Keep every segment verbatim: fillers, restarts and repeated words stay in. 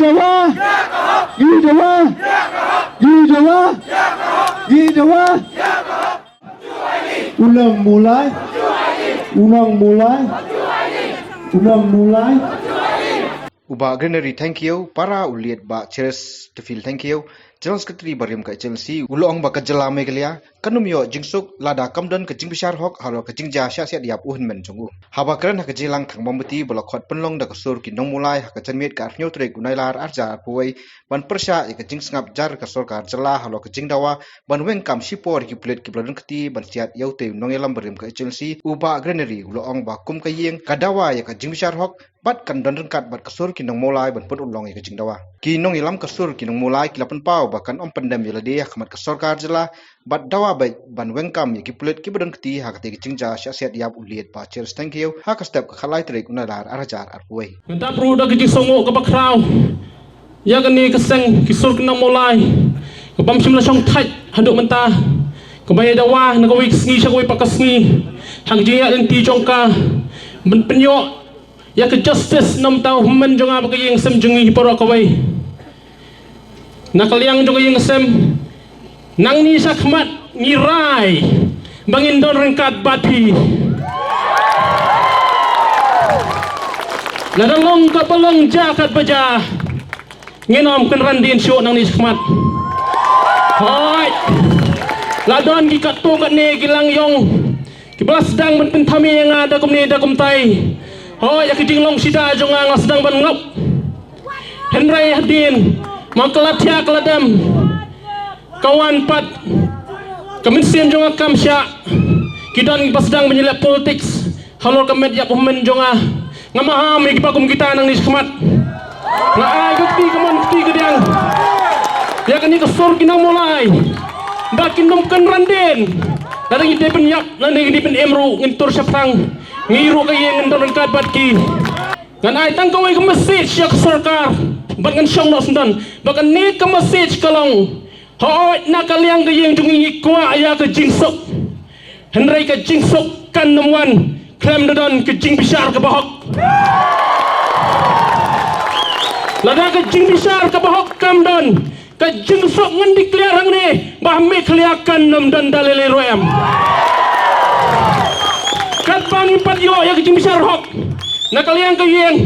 Dawa! Ngi dawa! Ngi dawa! Ngi dawa! U Nongmulai! U Nongmulai! U Nongmulai! U Bah Granary Thangkhiew, para u Liet Bah Cheres Tefil Thangkhiew, General Secretary barim ka H L C, u la ong ba ka jylla Meghalaya kan ym ïoh jingsuk lada kam don ka jingbishar hok halor ka jingjia shah siat ïap u hynmen jong u. Haba kren ha ka jingïalang thang mombati ba la khot pynlong da ka sur ki nongmulai ha ka janmiet ka arphew tarik u Nailar arhajar arphew wei, ban pyrshah ïa ka jingsngap jar ka sorkar jylla halor ka jingdawa ban weng kam shipor ïa ki pulit kiba la don kti ban siat ïa utei u nongïalam barim ka H L C, u Bah Granary u la ong ba kum ka ïing ka dawa ïa ka jingbishar hok bad kan don ryngkat bad ka sur ki nongmulai ban pynurlong ïa ka jingdawa. Ki nongïalam ka sur ki nongmulai ki la pynpaw ba kan ym pyndem ïa lade ha khmat ka sorkar jylla bad dawa beit ban weng kam ïa ki pulit kiba don kti ha katei ka jingjia shah siat ïap u Liet Bah Cheres Thangkhiew ha ka step ka khatlai tarik u Nailar arhajar arphew wei. Ngan dap ruh da ka jingsngewnguh kaba khraw ïa kane ka seng ki sur ki nongmulai kaba ym shym la shong thait haduh mynta, kaba ïa dawa na kawei ka sngi sha kawei pat ka sngi ha ka jingïaid lynti jong ka ban pynïoh ïa ka justice na ka bynta u hynmen jong nga bad ka ïing sem jong ngi baroh kawei. Na ka liang jong ka ïing sem, nangne shakhmat ngi rai ba ngin don ryngkat bad phi. Lada long katba long, jia katba jia, ngin ym kynran dien shuh nangne shakhmat. Hooid, la don ki katto katne ki lang ïong kiba la sdang ban pynthame ïa nga da kumne da kumtai. Hooid, ïa ka jinglong sida jong nga nga sdang ban ngop. Hynrei hadien ma ka la thiah ka la dem, ka wan pat ka mynsiem jong nga kam shah. Ki don kiba sdang ban ïaleh politics halor ka met ïap u hynmen jong nga. Nga maham ïa kiba kum kita nangne shakhmat. Nga ai ka kti kamon kti kadiang ïa kane ka sur ki nongmulai ba kin ym kynran dien. Lada ngi dei ban ïap, lada ngi dei ban im ruh, ngin tur shaphrang. Ngi ruh ka ïing ngin don ryngkat bad ki. Ngan ai tang kawei ka message ïa ka sorkar bad ngan shong noh syndon ba kane ka message ka long, hooid, na ka liang ka ïing jong ngi ngi kwah ïa ka jingsuk. Hynrei ka jingsuk kan ym wan khlem da don ka jingbishar kaba hok. Lada ka jingbishar kaba hok kam don, ka jingsuk ngan declare hangne ba ha Meghalaya kan ym don da lei lei ruh em. Katba ngim pat ïoh ïa ka jingbishar hok na ka liang ka ïing,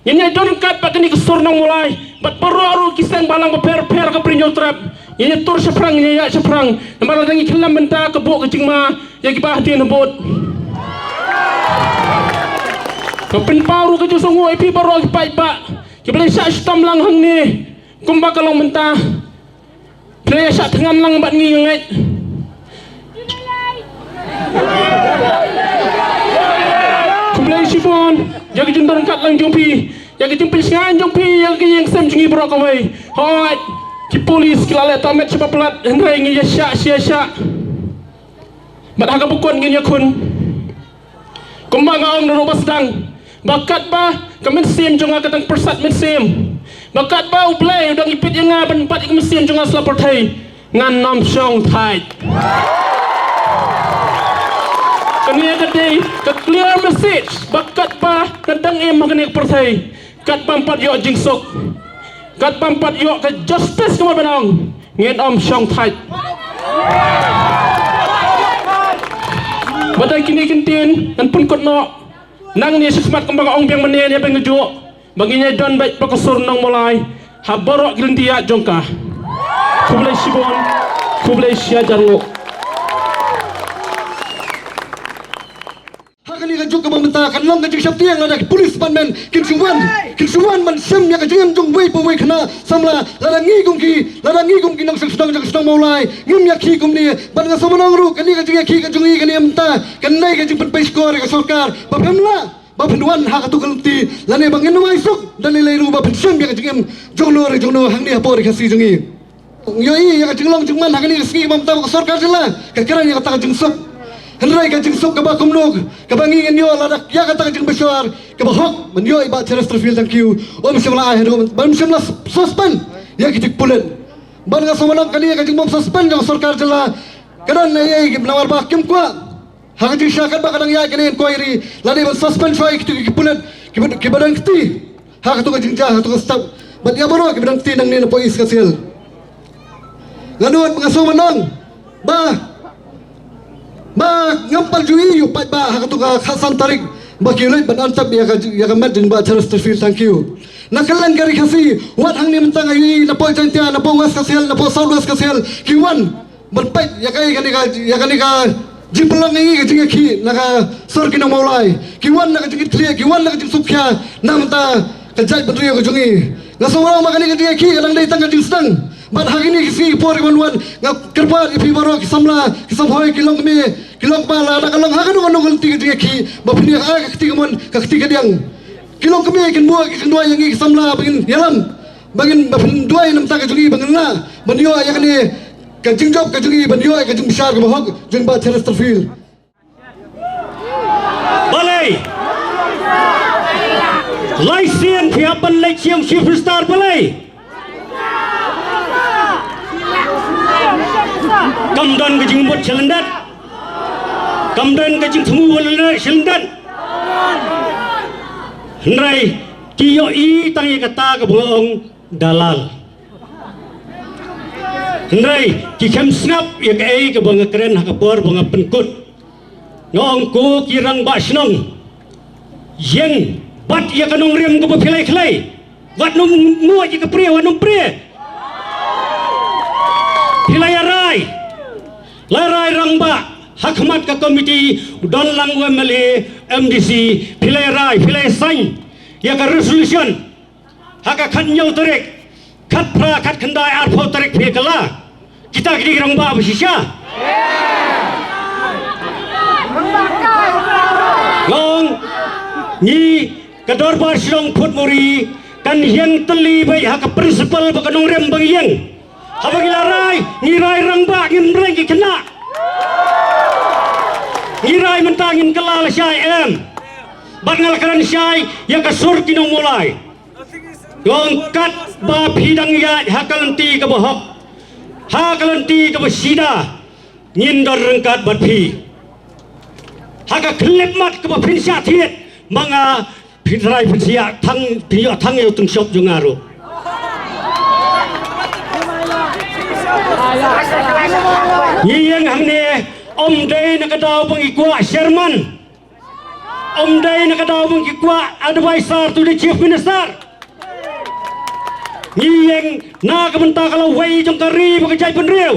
ngin ïa don ryngkat bad kane ka sur nongmulai bad baroh ruh ki seng balang bapher bapher ka Bri Hynñiewtrep. Ngin ïa tur shaphrang, ngin ïa ïaid shaphrang. Namar lada ngi khlem mynta ka buh ka jingma ïa kiba hadien habud. Ka pynpaw ruh ka jingsngewnguh ïa phi baroh ki paidbah kiba la shah shitom lang hangne. Kumba ka long mynta, phi la ïa shah thngan lang bad ngi, nga ngeit. Khublei shibun ïa ka jingdon ryngkat lang jong phi, ïa ka jingpynshngaiñ jong phi ïa ka ïing sem jong ngi baroh kawei. Hooid, ki pulit ki la leh tang met shaba palat, hynrei ngi ïa shah shi ïa shah. Bad ha kaba kut ngin ïakhun. Kumba nga ong naduh ba sdang, ba katba ka mynsiem jong nga ka dang pyrsad mynsiem, ba katba U Blei u dang ïapeit ïa nga ban bat ïa ka mynsiem jong nga sla pyrthei, ngan ym shong thait. Kane ka dei ka clear message ba katba nga dang im ha kane ka pyrthei, katba ym pat ïoh jingsuk, katba ym pat ïoh ka justice, kumba ban ong, ngin ym shong thait. Bad da kine ki ktien ngan pynkut noh. Nangne shakhmat kumba nga ong biang mynne ne biang kajuh, ba ngin ïa don beit bad ka sur nongmulai ha baroh ki lynti ïaid jong ka. Khublei shibun, khublei shi hajar nguh. Ha kane ka juk kaba mynta kan long ka jingsheptieng lada ki police department kin shu wan, kin shu wan ban shem ïa ka jingim jong uwei pa uwei khynnah samla. Lada ngi kum ki, lada ngi kum ki nongshong shnong jong ka shnong Mawlai ngim ïakhih kumne, bad nga sngewbha ong ruh kane ka jingïakhih ka jong ngi kane mynta kan dei ka jingpynpei shkor ïa ka sorkar ba phin lah, ba phin wan ha katu ka lynti lane ba ngin ym ai suk da lei lei ruh ba phin shem ïa ka jingim jongno re jongno hangne hapoh ri Khasi jong ngi. Ngi ïohi ïa ka jinglong jingman ha kane ka sngi ba mynta ba ka sorkar jylla ka kren ïa kata ka jingsuk. Hynrei ka jingsuk kaba kumno kaba ngi ngin ïoh lada ïa kata ka jingbishar kaba hok ban ïoh i Bah Cheres Tyrfil Thangkhiew um shym la ai haduh ban um shym la suspend ïa ki jingpulit. Ban nga sngewbha ong kane ka jingbym suspend jong ka sorkar jylla ka don ei ei namar ba kim kwah ha ka jingshisha katba ka dang ïaid kane inquiry lane ban suspend shuwa ïa kitu ki pulit kiba, kiba don kti ha katu ka jingjia ha katu ka step. Bad ïa baroh kiba dang kti nangne napoh East Khasi Hills. Nga nud nga sngewbha ban ong ba, ba ngam pat ju ïoh pat ba ha katu ka khatsan tarik ba ki leit ban antap ïa ka, ïa ka met jong Bah Chesterfield. Thank you. Na kylleng ka ri Khasi, wat hangne mynta nga ïohi napoh Jaintia, napoh West Khasi Hills, napoh South West Khasi Hills, ki wan ban peit ïa ka, ïa kane ka, ïa kane ka jingpynlong ïa ngi ka jingïakhih na ka sur ki nong Mawlai. Ki wan na ka jingkitkhlieh, ki wan na ka jingsuk khia na bynta ka jaitbynriew ka jong ngi. Nga sngew ba kane ka jingïakhih ka dang dei tang ka jingsdang. Bad ha kine ki sngi ki por ki wan wan, nga kyrpad ïa phi baroh ki samla, ki samhoi, ki longkmie, ki longkpa, lada ka long ha kano kano ka lynti ka jingïakhih ba phin ïa ka kti kamon ka kti kadiang. Ki longkmie kin buh ki kynduwai ïa ngi ki samla ba ngin ïalam, ba ngin, ba phin duwai na bynta ka jong ngi ba ngin lah ban ïoh ïa kane ka jingjop ka jong ngi, ban ïoh ïa ka jingbishar kaba hok jong Bah Chesterfield. Balei? Lai sien phi hap ban leit sha ïing Chief Minister, balei? Kam don ka jingmut sha lyndet. Kam don ka jingthmu sha lyndet. Hynrei ki ïohi tang ïa kata kaba nga ong dalal. Hynrei ki khlem sngap ïa kaei kaba nga kren ha ka por ba nga pynkut. Nga ong ko ki rangbah shnong, ïeng bad ïa ka nongrim kaba phi la khlei. Wat nym nguh ïa ka prie, wat nym prie. Phi la ïarai, la ïarai rangbah ha khmat ka komiti, u don lang u M L A, M D C, phi la ïarai, phi la ïasain ïa ka resolution ha ka khathynñiew tarik, khatphra, khatkhyndai, arphew tarik phi kylla. Kita ki dei ki rangbah ba shisha. Nga ong, ngi ka dorbar shnong Phutmuri kan ïeng tylli beit ha ka principle ba ka nongrim ba ngi ïeng. Haba ngi la rai, ngi rai rangbah, ngim rai ngi khynnah. Ngi rai mynta ngin kylla lashai em. Bad nga la kren shai ïa ka sur ki nong Mawlai. Nga ong katba phi dang ïaid ha ka lynti kaba hok, ha ka lynti kaba sida, ngin don ryngkat bad phi. Ha ka khyllipmat kaba phin shah thied ma nga, phin trai phin shah thang, phin ïoh thang ïa u tyngshop jong nga ruh. Ngi ïeng hangne ym dei na ka daw ba ngi kwah chairman. Ym dei na ka daw ba ngi kwah advisor to the Chief Minister. Ngi ïeng na ka bynta ka lawei jong ka ri bad ka jaitbynriew.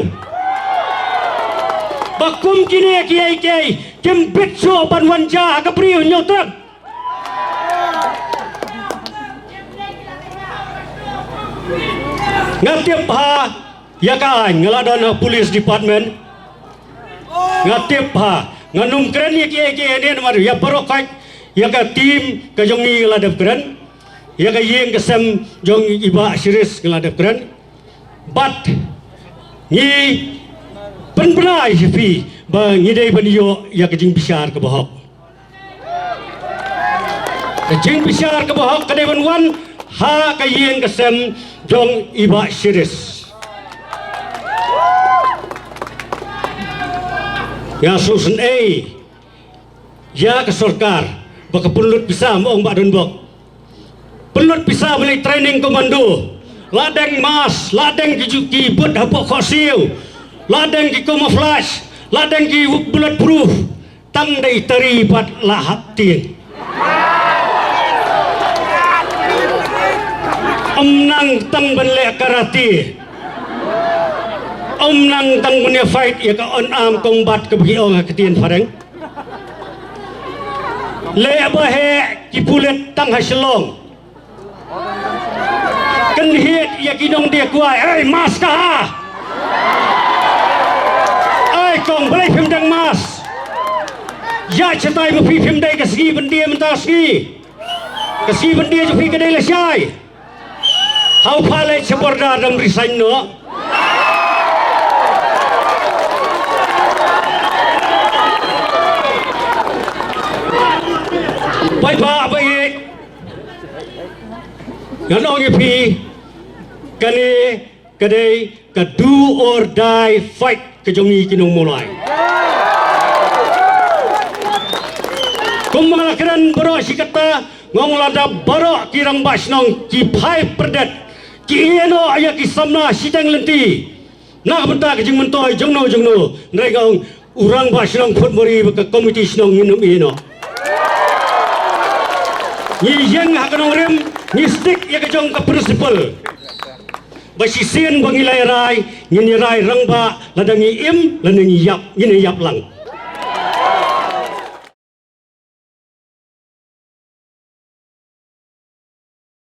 Ba kum kine kiei kiei kim bit shuh ban wan jia ha ka Bri u Hynñiewtrep. Nga tip ha ïa ka aiñ, nga la don ha police department. Nga tip ha, ngan ym kren ïa kiei kiei ne namar ïa baroh khoit, ïa ka team ka jong ngi nga la dep kren, ïa ka ïing ka sem jong i Bah Shiris nga la dep kren. Bad ngi pynbna ïa phi ba ngi dei ban ïoh ïa ka jingbishar kaba hok. Ka jingbishar kaba hok ka dei ban wan ha ka ïing ka sem jong i Bah Shiris. Nga sngewsynei ïa ka sorkar ba ka pynlut pisa, ma ong Bah Donbok. Pynlut pisa ban leit training commando. La deng mask, la deng ki ju-, ki boot hapoh khohsiew, la deng ki camouflage, la deng ki bulletproof. Tang da i tari pat la hap tieng. Ym nang tang ban leh karate. Ym nang tang ban ïa fight ïa ka unarmed combat kaba ki ong ha ka ktien phareng. Leh ba heh ki pulit tang ha Shillong. Kynhied ïa ki nongdie kwai, ei, mask ka ha. Ei kong, balei phim deng mask? Ïa, shatai ma phi phim dei ka sngi ban die mynta ka sngi. Ka sngi ban die jong phi ka dei lashai. Hau pha leit sha border dang resign noh. Paidbah ba ïeit. Ngan ong ïa phi, kane ka dei ka do or die fight ka jong ngi ki nong Mawlai. Kum ba nga la kren baroh shi katta, nga ong lada baroh ki rangbah shnong ki phai pyrdet, Ki ïeh noh ïa ki samla shiteng lynti na ka bynta ka jingmyntoi jongno jongno. Hynrei nga ong u rangbah shnong Phutmori bad ka komiti shnong ngin ym ïeh noh. Ngi ïeng ha ka nongrim, ngi stick ïa ka jong ka principle. Ba shisien ba ngi la ïarai, ngin ïarai rangbah lada ngi im lada ngi ïap, ngin ïap lang.